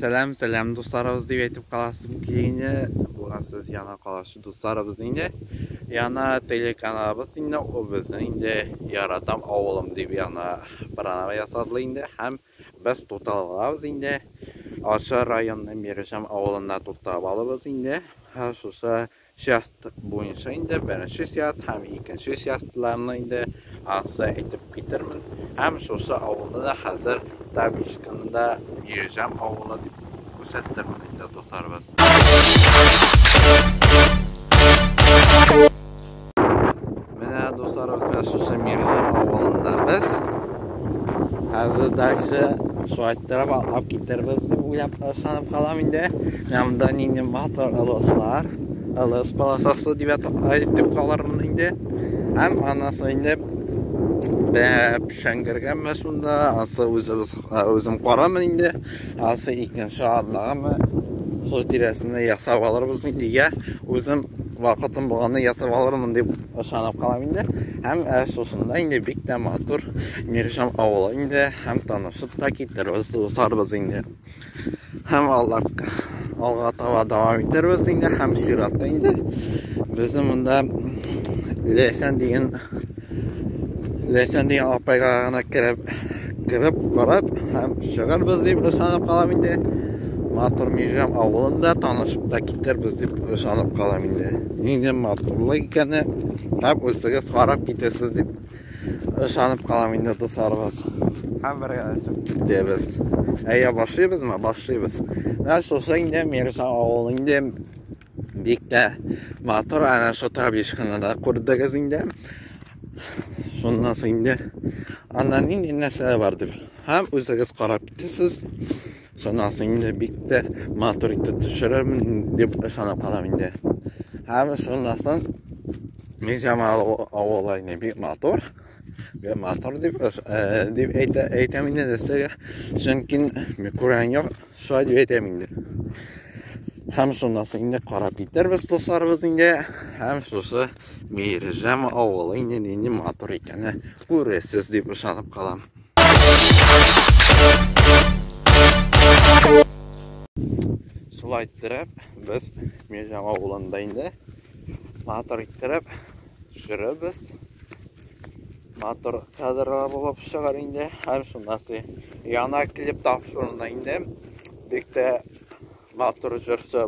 Сәлам, сәлам, дусларыбыз дип әйтеп каласым килә инде. Бүген сез яна калашы дусларыбыз инде. Яна телеканалыбыз инде, ул безнең инде Яратам авылым дип яна программа ясадылар инде һәм без тукталабыз инде. Арча районының Мирҗан авылында тукталып алабыз инде. Һәм шушы Часть буенча инде беренче часть һәм икенче частьларны инде ансы әйтеп китермен. Һәм шушы авылны да хәзер табличканы да Мирҗан авылы дип күрсәтермен инде, дусларыбыз. Менә, дусларыбыз, менә шушы Мирҗан авылында без. Хәзер дальше шулай иттереп атлап китербез дип уйлап ышанып калам инде. Менә монда нинди матур ылыслар. Ылыс полосасы дип әйтеп калырмын инде. Һәм анысы инде пешәнгергәме шунда, анысы үзебез үзем карамын инде. Анысы икенче атнагамы шул тирәсендә ясап алырбыз инде. Я үзем вакытым булганда ясап алырмын дип ышанып калам инде. Һәм шушында инде бик тә матур Мирҗан авылы инде һәм танышып та китербез, дусларыбыз инде. Һәм алла алга таба дәвам итербез инде һәм чиратта инде безнең монда Ләйсән дигән Ләйсән дигән апайга гына кереп кереп карап һәм чыгарбыз дип ышанып калам инде. Матур Мирҗан авылында танышып та китербез дип ышанып калам инде. Нинди матурлык икәне һәм үзегез карап китерсез дип ышанып калам инде, дусларыбыз. Һәм бергәләшеп китәбез. Әйе, башлыйбызмы? Башлыйбыз. Менә шушы инде Мирҗан авылы инде бик тә матур. Әнә шул табличканы да күрдегез инде. Шуннан соң инде анда нинди нәрсәләр бар дип. Һәм үзегез карап китәсез. Шуннан соң инде бик тә матур итеп төшерермен дип ышанып калам инде. Һәм шуннан соң Мирҗан авылы инде бик матур. Бик матур дип дип әйтә әйтәм инде нәрсәгә. Чөнки мин күргән юк, шулай дип әйтәм инде. Һәм шуннан соң инде карап китербез дусларыбыз инде. Һәм шушы Мирҗан авылы инде нинди матур икәнен күрерсез дип ышанып калам. Шулай иттереп, без Мирҗан авылында инде матур иттереп төшерәбез. Матур кадрлар булып чыгар инде. Һәм шуннан соң яңа клип тапшыруында инде бик тә матур җырчы,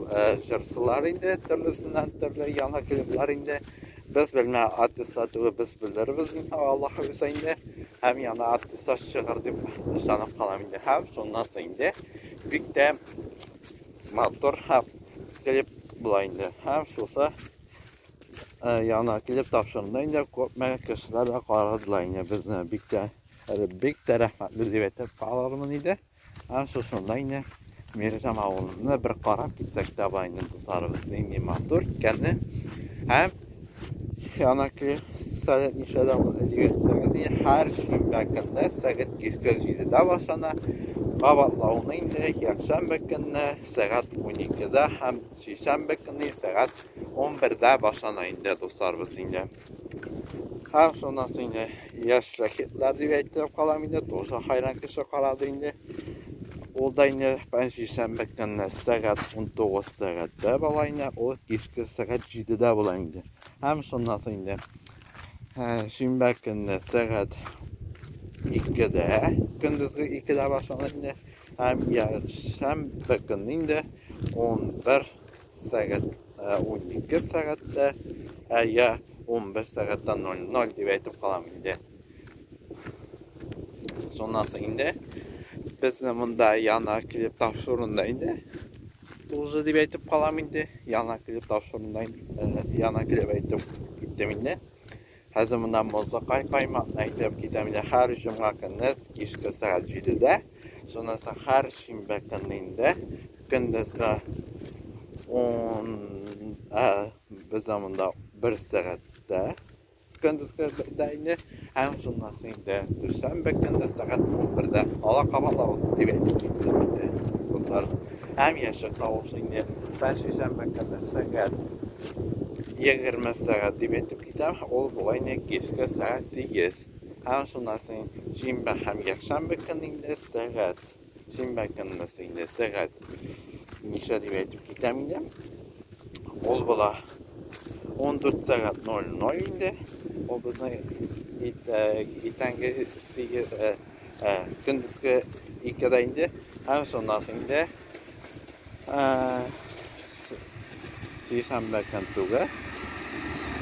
җырчылар инде төрлесеннән төрле яңа клиплар инде. Без белмә артистлар түгел, без белербез инде, Аллаһ боерса инде. Һәм яңа артистлар чыгар дип ышанып калам инде. Һәм шуннан соң инде бик тә матур һәм клип була инде. Һәм шушы яңа клип тапшырында инде күпме кешеләр дә карадылар инде безне бик тә бик тә рәхмәтле дип әйтеп калырмын инде. Һәм шушында инде Мирҗан авылында бер карап китсәк тә була инде, дусларыбыз, нинди матур икәнне. Һәм яңа клип сәгать ничәдә дип әйтсәгез, һәр шимбә көнне сәгать кичке 7-дә башлана. Кабатлауны инде якшәмбе көнне сәгать 12-дә һәм сишәмбе көнне сәгать 11-дә башлана инде, дусларыбыз инде. Һәм шуннан соң инде яшь шәһитләр дип әйтеп калам инде, тоже хайран кеше карады инде. Ул да инде пәнҗешәмбе көнне сәгать 19 сәгатьтә була инде, ул кичке сәгать 7-дә була инде. Һәм шуннан соң инде шимбә көнне сәгать 2-дә, көндезге 2-дә башлана инде. Һәм якшәмбе көнне инде 11 сәгать 12 сәгатьтә, ә я 11 сәгатьтә 00 дип әйтеп калам инде. Шуннан соң инде безне монда яна килеп тапшыруында инде тоже дип әйтеп калам инде. Яна килеп тапшыруында яна килеп әйтеп киттем инде. Хәзер монда музыкаль каймакны әйтеп китәм инде. Һәр җомга көнне кичке сәгать 7-дә, шуннан соң һәр шимбә көнне инде көндезге 10 бездә монда 1 сәгатьтә көндезге бердә инде һәм шуннан соң инде дүшәмбе көнне сәгать 11-дә ала кабатлабыз дип әйтеп киттем инде, дуслар. Һәм яшел тавыш инде пәнҗешәмбе көнне сәгать 20 сәгать дип әйтеп китәм, ул була инде кичке сәгать 8. Һәм шуннан соң шимбә һәм якшәмбе көнне инде сәгать Шимбә көнне инде сәгать ничә дип әйтеп китәм инде. Ул була 14 сәгать 00 инде. Ул безнең иртәнге 8, көндезге 2-дә инде. Һәм шуннан соң инде сишәмбе көн түгел.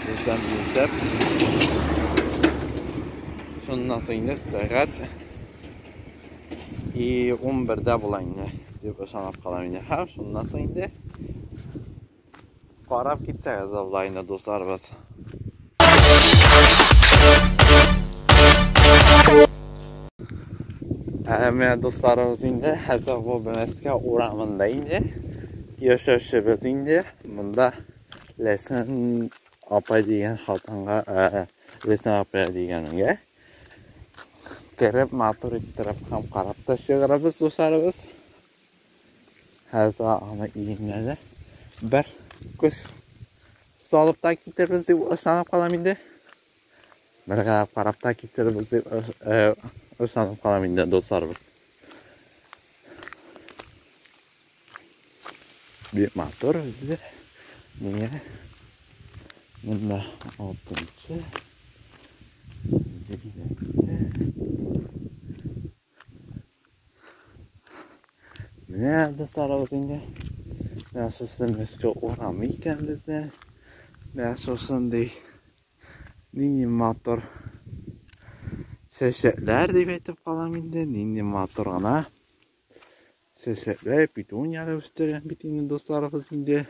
Бездән бисәп. Шуннан соң инде сәгать 11-дә була инде дип ышанып калам инде. Һәм шуннан соң инде карап китсәгез дә була инде, дусларыбыз. Менә, дусларыбыз, инде хәзер бу Мәскәү урамында инде яшәүчебез инде. Монда Ләсән апай дигән хатынга, Ләсән апай дигәнегә кереп, матур иттереп һәм карап та чыгарабыз, дусларыбыз. Хәзер аны өенә дә бер күз салып та китербез дип ышанып калам инде. Бергәләп карап та китербез дип ышанып калам инде, дусларыбыз. Бик матур үзе. Нигә? Монда алтынчы, җиденче. Менә, дусларыбыз, инде. Менә шушы Мәскәү урамы икән бездә. Менә шушындый нинди матур чәчәкләр дип әйтеп калам инде. Нинди матур гына чәчәкләр, петуния үстергән бит инде дусларыбыз инде.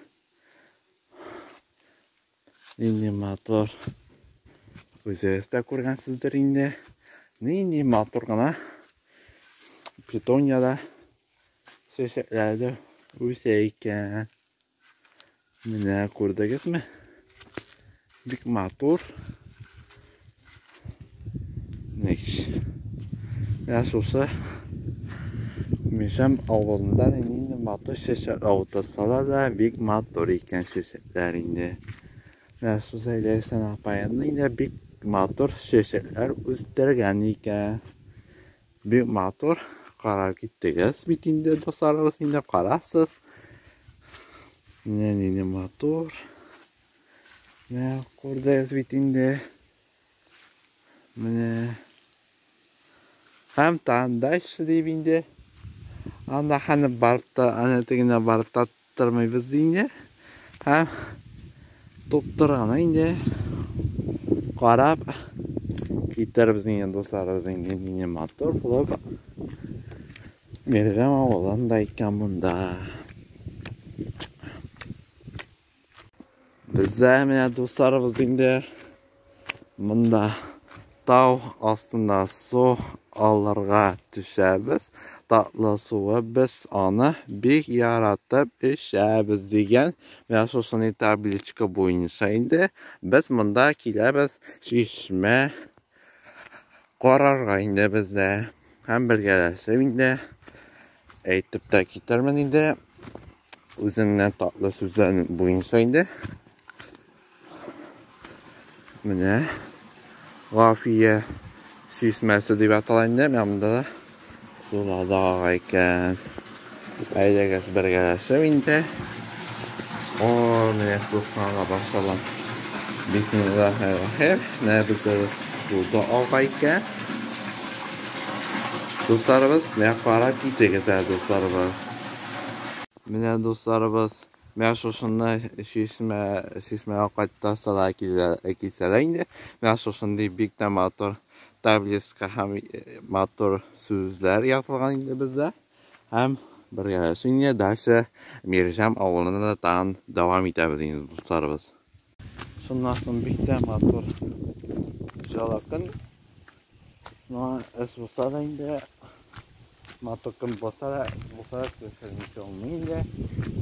Нинди матур. Үзегез дә күргәнсездер инде. Нинди матур гына петуния да чәчәкләр дә үсә икән. Менә күрдегезме? Бик матур. Нич. Менә шушы Мишәм авылында нинди матур чәчәкләр утырсалар да, бик матур икән чәчәкләр инде. Менә шушы Ләйсән апаем инде бик матур чәчәкләр үстергән икән. Бик матур. Карап киттегез бит инде, дусларыбыз, инде карасыз. Менә нинди матур. Менә күрдегез бит инде. Менә. Һәм тагын дальше дип инде. Анда хәне барып та, аны тегенә барып та тормыйбыз инде. Һәм туп-туры гына инде карап китербез инде, дусларыбыз, инде нинди матур булып Мирзам авылында икән монда. Бездә менә, дусларыбыз, инде монда тау астында су алырга төшәбез. Татлы суы без аны бик яратып эчәбез дигән менә шушындый табличка буенча инде без монда киләбез чишмә карарга инде бездә. Һәм бергәләшеп инде әйтеп тә китермен инде үземнең татлы сүзләр буенча инде. Менә Гафия чишмәсе дип атала инде. Менә монда да сулар да ага икән. Әйдәгез бергәләшеп инде. О, менә субханалла, башалам. Бисмиллахир-рахим. Менә бездә су да ага икән. Дусларыбыз, менә карап китегез әле, дусларыбыз. Менә, дусларыбыз, менә шушында чишмә, чишмәгә кайтасалар килсәләр инде, менә шушындый бик тә матур табличка һәм матур сүзләр язылган инде бездә. Һәм бергәләшеп инде дальше Мирҗам авылында да тагын дәвам итәбез инде, дусларыбыз. Шуннан соң бик тә матур җылы көн. Ну, эш булса да инде, матур көн булса да төшермичә булмый инде.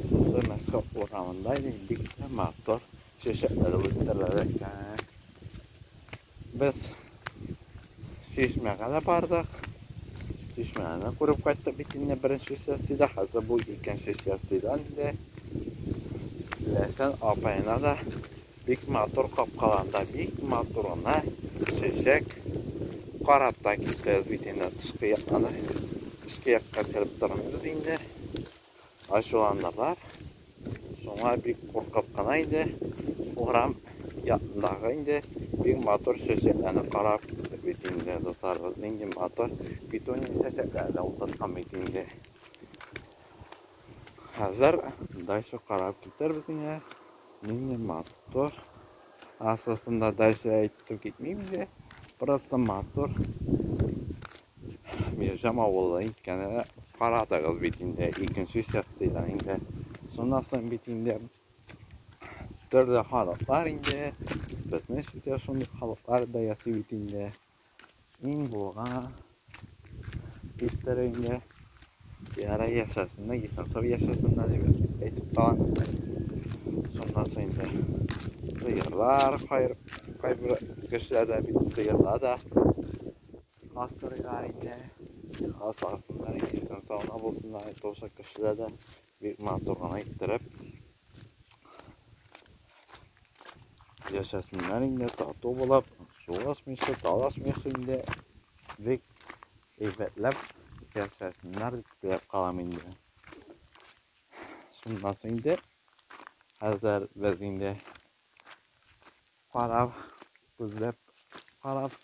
Шушы Мәскәү урамында инде бик тә матур чәчәкләр үстерәләр икән. Без чишмәгә дә бардык. Чишмәне күреп кайттык бит инде беренче частида, хәзер бу икенче частида инде. Ләйсән апайына да бик матур капкаларында бик матур гына чәчәк карап та киттегез бит инде тышкы яктан. Эчке якка кереп тормыйбыз инде. Ачуланырлар. Шуңа бик куркып кына инде урам янындагы инде бик матур чәчәкләрне карап киттек бит инде, дусларыбыз. Нинди матур петуния чәчәкләре дә утырткан бит инде. Хәзер дальше карап китербез инде. Нинди матур. Асасында дальше әйтеп китмим инде. Просто матур. Мирҗам авылы икәне карадыгыз бит инде икенче секциядән инде. Шуннан соң бит инде төрле халыклар инде. Безнең читтә шундый халыклар да ясый бит инде. Иң булган иттере инде. Ярай яшәсеннәр, исән-сау яшәсеннәр дип әйтеп калам инде. Шуннан соң инде сыерлар, кайбер кешеләрдә бит сыерлар да асрыйлар инде. Асрасыннар, исән-сау гына булсыннар, тоже кешеләр дә бик матур гына иттереп яшәсеннәр инде, тату булып, сугышмыйча, талашмыйча инде бик әйбәтләп яшәсеннәр дип теләп калам инде. Шуннан соң инде хәзер без инде карап, күзләп карап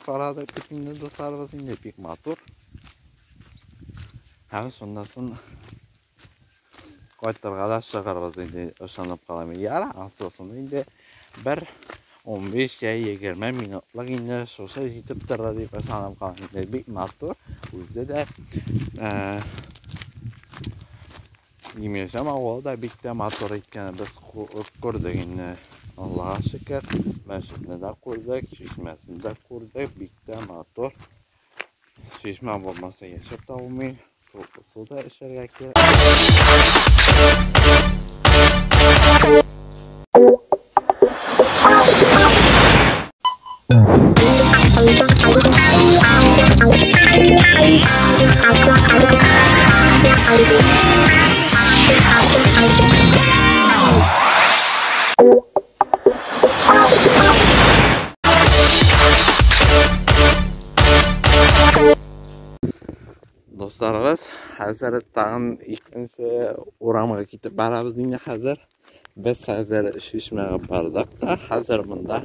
карадык бит инде, дусларыбыз инде бик матур. Һәм шуннан соң кайтырга да чыгарбыз инде, ышанып калам. Яра, асылсын инде бер 15 я 20 минутлык инде шушы җитеп торды дип ышанып калам инде. Бик матур, үзе дә Имирҗан авылы да бик тә матур икән, без күрдек инде. Аллага шөкер, мәчетне дә күрдек, чишмәсен дә күрдек, бик тә матур. Чишмә булмаса яшәп тә булмый, су да эчәргә кирәк. Дусларыбыз, хәзер тагын икенче урамга китеп барабыз инде хәзер. Без хәзер чишмәгә бардык та, хәзер монда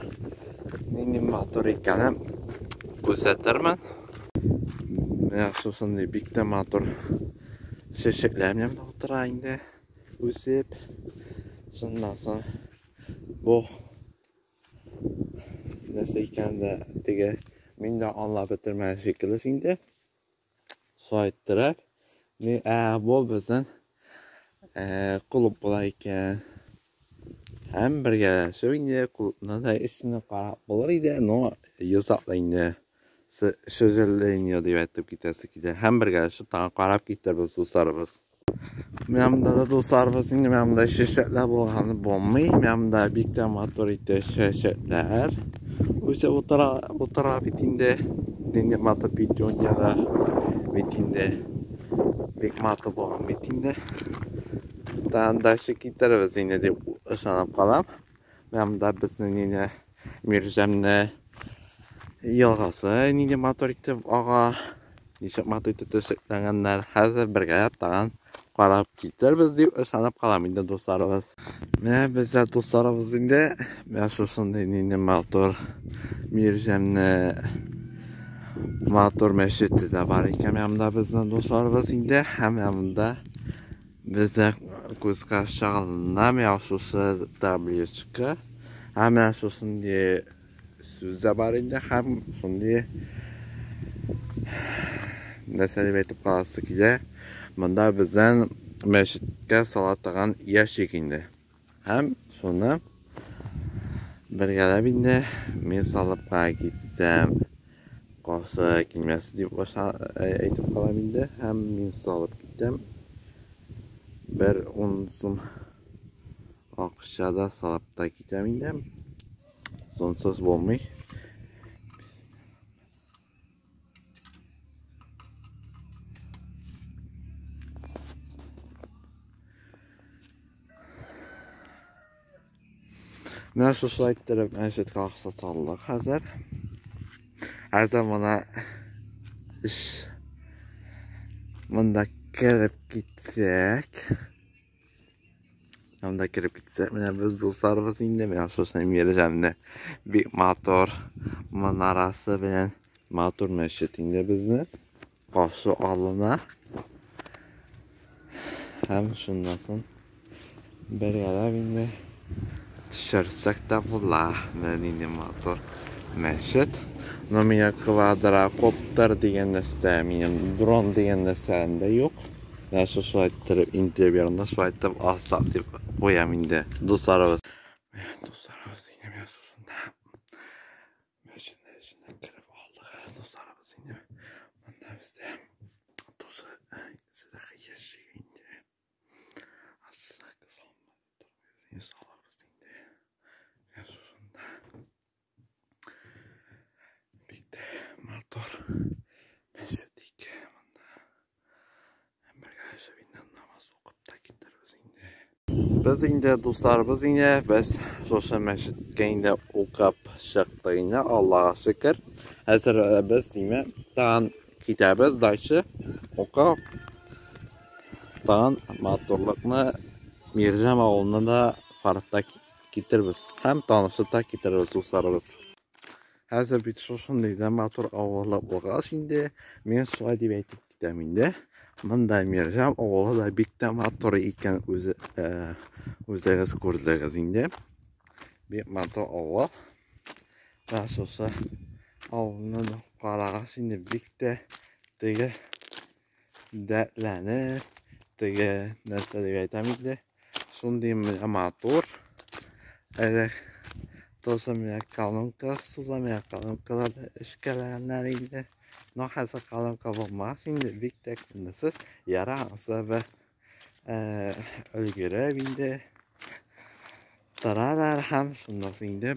нинди матур икәнен күрсәтермен. Менә шушындый бик тә матур чәчәкләр менә монда утыра инде, үсеп. Шуннан соң бу нәрсә икәнен дә теге мин дә аңлап бетермәгән шикелле инде. Шулай иттереп, бу безнең клуб була икән. Һәм бергәләшеп инде клубны да эченә карап булыр иде, но йозаклы инде. Сожалению дип әйтеп китәсе килә. Һәм бергәләшеп тагын карап китербез, дусларыбыз. Менә монда да дусларыбыз инде, менә монда чәчәкләр булганы булмый. Менә монда бик тә матур итеп чәчәкләр үсеп утыра, утыра бит инде. Нинди матур петуния да бит инде. Бик матур булган бит инде. Тагын дальше китербез инде дип ышанып калам. Менә монда безнең инде Мирҗәмне елгасы нинди матур итеп ага. Ничек матур итеп төшекләгәннәр. Хәзер бергәләп тагын карап китербез дип ышанып калам инде, дусларыбыз. Менә бездә, дусларыбыз, инде менә шушындый нинди матур Мирҗәмне матур мәчете дә бар икән менә монда безнең, дусларыбыз, инде. Һәм менә монда бездә күзгә чагылына менә шушы табличка. Һәм менә шушындый сүз дә бар инде, һәм шундый нәрсә дип әйтеп каласы килә. Монда бездән мәчеткә сала торган ящик инде. Һәм шуны бергәләп инде мин салып кына китсәм, каршы килмәс дип әйтеп калам инде. Һәм мин салып китәм. Бер 10 сум акча да салып та китәм инде. Сумсыз булмый. Менә шушылай иттереп мәчеткә акча салдык хәзер. Хәзер моны эш Монда кереп китсәк. Монда кереп китсәк, менә без дусларыбыз инде менә шушы Мирҗәмне бик матур манарасы белән матур мәчет инде безне каршы алына. Һәм шуннан соң бергәләп инде төшерсәк тә була. Менә нинди матур мәчет. Но миңа квадрокоптер дигән нәрсә, минем дрон дигән нәрсәм дә юк. Менә шулай иттереп интервьюны шулай итеп алсак дип куям инде, дусларыбыз. Менә дусларыбыз инде менә шушында мәчетнең эченә кереп алдык, дусларыбыз инде. Монда бездә тузы сәдака яши инде. Асылак салмады салырбыз инде. Менә шушында бик тә матур мәчет икән монда. Бергә инде намаз укып та китербез инде. Без инде дусларыбыз инде без шушы мәчеткә инде укып чыктык инде, Аллага шөкер. Хәзер без инде тагын китәбез дальше укып. Тагын матурлыкны Мирҗәм авылына да карап та китербез һәм танышып та китербез дусларыбыз. Хәзер бит шушындый да матур авылы булгач инде, мин шулай дип әйтеп китәм инде. Монда Мирҗәм авылы да бик тә матур икән, үзе үзегез күрдегез инде. Бик матур авыл. Менә шушы авылны да карагач инде бик тә теге дәртләнеп, теге нәрсә дип әйтәм инде. Шундый менә матур. Әле тоже менә колонка суза, менә колонкаларда эшкәләгәннәр инде. Но хәзер колонка булмас инде, бик тә күңелсез. Яра ансы бер өлгереп инде торалар һәм шуннан соң инде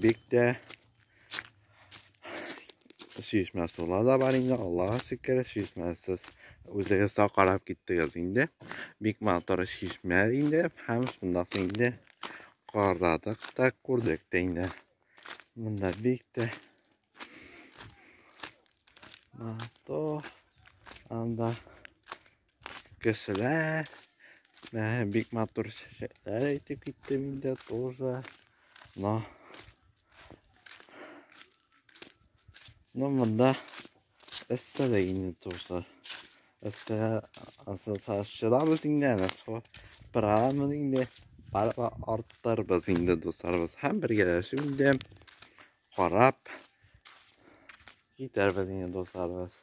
бик тә чишмә сулар да бар инде, Аллага шөкер, чишмәсез үзегез дә карап киттегез инде. Бик матур чишмә инде һәм шуннан соң инде карадык та күрдек тә инде. Монда бик тә матур анда кешеләр. Менә бик матур чәчәкләр әйтеп киттем инде тоже. Но Ну монда эссе дә инде тоже. Эссе чыдабыз инде әнә шул программаны инде барыбер арттырбыз инде дусларыбыз һәм бергәләшеп инде карап китәрбез инде дусларыбыз.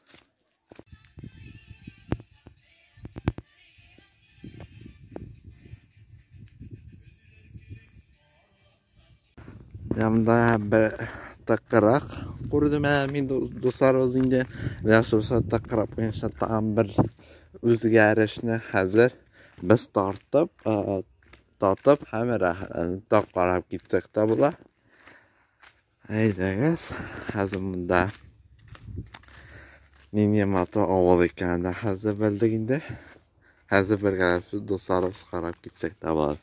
Янда бер тыкрык күрдем ә мин дусларыбыз инде. Менә шушы тыкрык буенча тагын бер үзгәрешне хәзер без тартып, татып һәм рәхәтләнеп тә карап китсәк тә була. Әйдәгез, хәзер монда нинди матур авыл икәнен дә хәзер белдек инде. Хәзер бергәләп дусларыбыз карап китсәк тә була.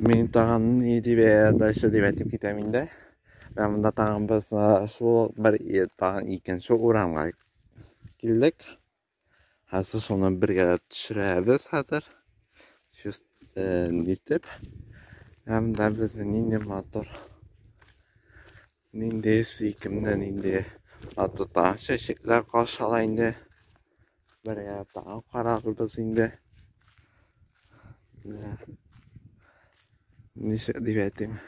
Мин тагын ни дип дальше дип әйтеп китәм инде. Менә монда тагын без шул бер тагын икенче урамга килдек. Хәзер шуны бергәләп төшерәбез хәзер. Чист нитеп. Һәм дә безнең нинди матур, нинди сөйкемле, нинди матур тагын чәчәкләр каршы ала инде. Бергәләп тагын карарбыз инде. Менә ничек дип әйтим.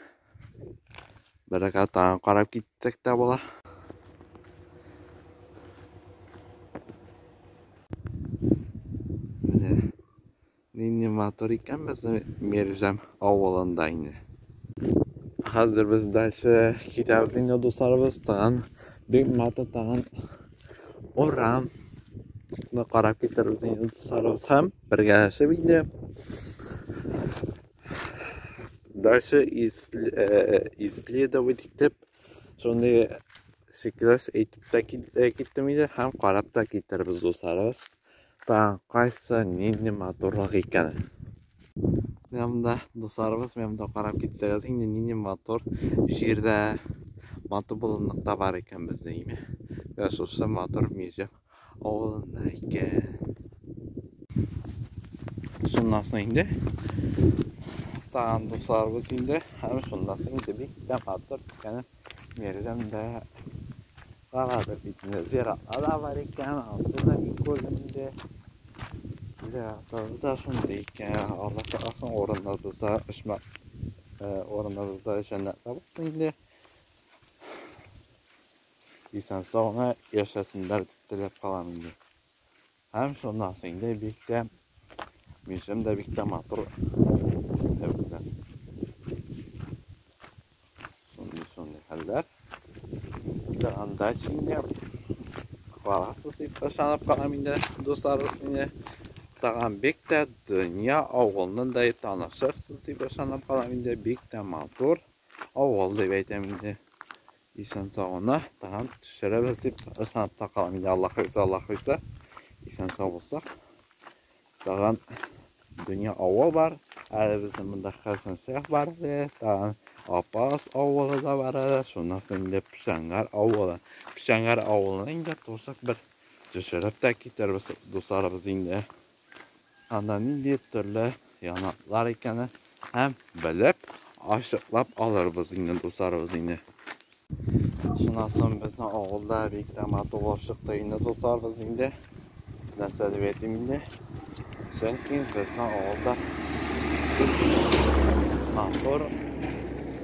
Бергә тагын карап киттек тә була. Менә нинди матур икән безнең Мирҗәм авылында инде. Хәзер без дальше китәбез инде дусларыбыз, тагын бик матур тагын урам карап китербез инде дусларыбыз һәм бергәләшеп инде дальше исследовать итеп шундый шикелле әйтеп тә киттем инде һәм карап та китербез дусларыбыз. Тагын кайсы нинди матурлык икән. Менә монда дусларыбыз, менә монда карап китсәгез, инде нинди матур җирдә, матур болынлыкта бар икән безнең име. Менә шушы матур Мирҗәм авылында икән. Шуннан соң инде тагын дусларыбыз инде һәм шуннан соң инде бик тә матур икән. Мәрҗән дә карады бит инде. Зиратлар да бар икән, анысы да мин күрдем инде. Зиратларыбыз да шундый икән. Алла сакласын, урыннарыбызда очмак, урыннарыбызда җәннәтләр булсын инде. Исән сау гына яшәсеннәр дип теләп калам инде. Һәм шуннан соң инде бик тә Мишем дә бик тә матур инде бездә. Шундый шундый хәлләр. Анда инде карасыз дип ышанып калам инде, дуслар инде. Тагын бик тә дөнья авылының да танышырсыз дип ышанып калам инде. Бик тә матур авыл дип әйтәм инде. Исән сау гына тагын төшерәбез дип ышанып та калам инде. Аллаһ куйса, Аллаһ куйса, исән сау булсак. Тагын дөнья авыл бар. Әле безнең монда Хәсән Шәх бар әле. Тагын Апас авылы да бар әле. Шуннан соң инде Пшәңгәр авылы. Пшәңгәр авылына инде тосык бер төшереп тә китербез дусларыбыз инде. Анда нинди төрле янаклар икәне һәм белеп, ачыклап алырбыз инде дусларыбыз инде. Шуннан соң безнең авылда бик тә матур булып чыкты инде дусларыбыз инде. Нәрсә дип әйтим инде? Чөнки безнең авылда бик матур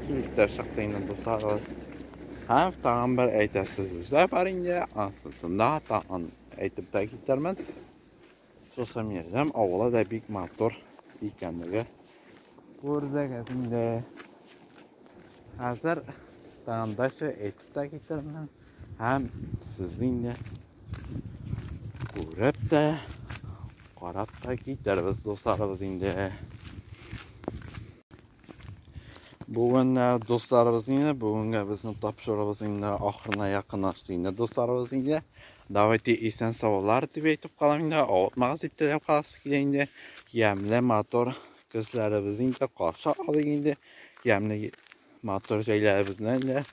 килеп чыкты инде дусларыбыз. Һәм тагын бер әйтәсе сүзләр бар инде. Анысын да тагын әйтеп тә китермен. Шушы Мирзәм авылы да бик матур икәнлеге күрдегез инде. Хәзер тагын дальше әйтеп тә китермен. Һәм сезне инде күреп тә, карап та китербез, дусларыбыз инде. Бүген дусларыбыз инде, бүгенге безнең тапшыруыбыз инде ахырына якынлашты инде, дусларыбыз инде. Давайте исән саулар дип әйтеп калам инде, авыртмагыз дип теләп каласы килә инде. Ямьле матур көзләребез инде каршы алыйк инде. Ямьле матур җәйләребезне инде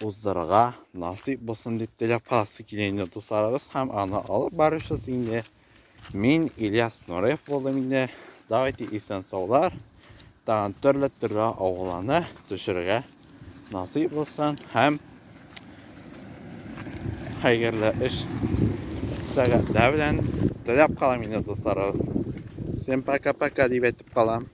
уздырырга насыйп булсын дип теләп каласы килә инде, дусларыбыз, һәм аны алып баручысы инде мин Ильяс Нуреев булдым инде. Давайте исән саулар. Тагын төрле-төрле авылларны төшерергә насыйп булсын һәм хәерле эш сәгатьләр белән теләп калам инде, дусларыбыз. Всем пока-пока дип әйтеп калам.